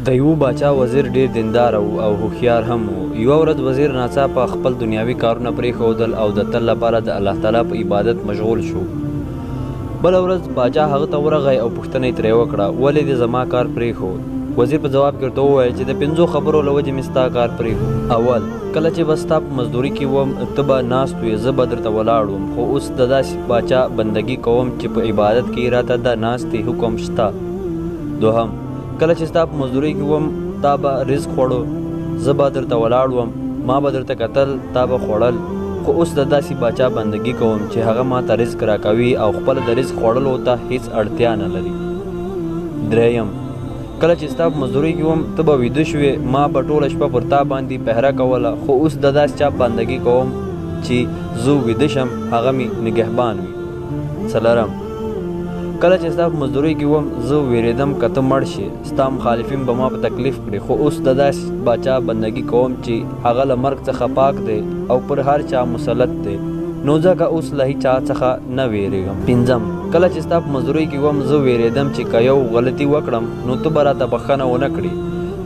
د یوه باچا وزیر ډیر دینداره و او هوښیار هم و. یوه ورځ وزیر ناڅاپه خپل دنیاوي کارونه پرېښودل او د تل لپاره د الله تعالی په عبادت مشغول شو. بله ورځ باچا هغه ته ورغی او پوښتنه یې ترې وکړه، ولې دې زما کار پرېښود؟ وزیر په ځواب کې ورته وویل چې د پنځو خبرو له وجې مې ستا کار پرېښود. اول، کله چې به ستا په مزدوري کې وم، ته به ناست وې، زه به درته ولاړ وم، خو اوس د داسې باچا بندګي کوم چې په عبادت کې یې راته د ناستې حکم شته. دوهم، کله چې ستا په مزدوري کې وم، تا به رزق خوړو، زه به درته ولاړ وم، ما به درته کتل، تا به خوړل، خو اوس د داسې باچا بندګي کوم چې هغه ما ته رزق راکوي او خپله د رزق خوړلو ته هیڅ اړتیا نه لري. دریم، کله چې ستا په مزدوري کې وم، ته به ویده شوې، ما به ټوله شپه پر تا باندې پهره کوله، خو اوس د داسې چا بندګي کوم چې زه ویده شم هغه مې نگهبان وي. څلورم، کله چې ستا په مزدوري کې وم، زه ویرېدم که ته مړ شې، ستا مخالفین به ما په تکلیف کړي، خو اوس د داسې باچا بندګي کوم چې هغه له مرګ څخه پاک دی او پر هر چا مسلط دی، نو ځکه اوس له هیچا څخه نه ویرېږم. پنځم، کله چې ستا په مزدوري کې وم، زه ویرېدم چې که یو غلطي وکړم نو ته به راته بخښنه ونه کړې،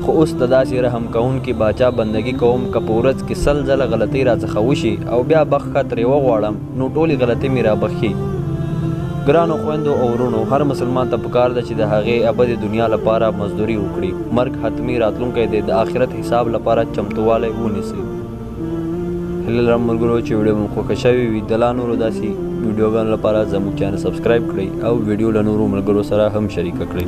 خو اوس د داسې رحم کوونکي باچا بندګي کوم که په ورځ کې 100 ځله غلطۍ راڅخه وشي او بیا بخښه ترې وغواړم نو ټولې غلطۍ مې رابخښي. ګرانو خویندو او وروڼو، هر مسلمان ته پکار ده چې د هغې ابدې دنیا لپاره مزدوري وکړي. مرګ حتمي راتلونکی دی، د آخرت حساب لپاره چمتووالی ونیسئ. هیله لرم ملګرو چې ویډیو مو خوښه شوې وي. د لا نورو داسې ویډیوګانو لپاره زموږ چینل سبسکرایب کړئ او ویډیو له نورو ملګرو سره هم شریکه کړئ.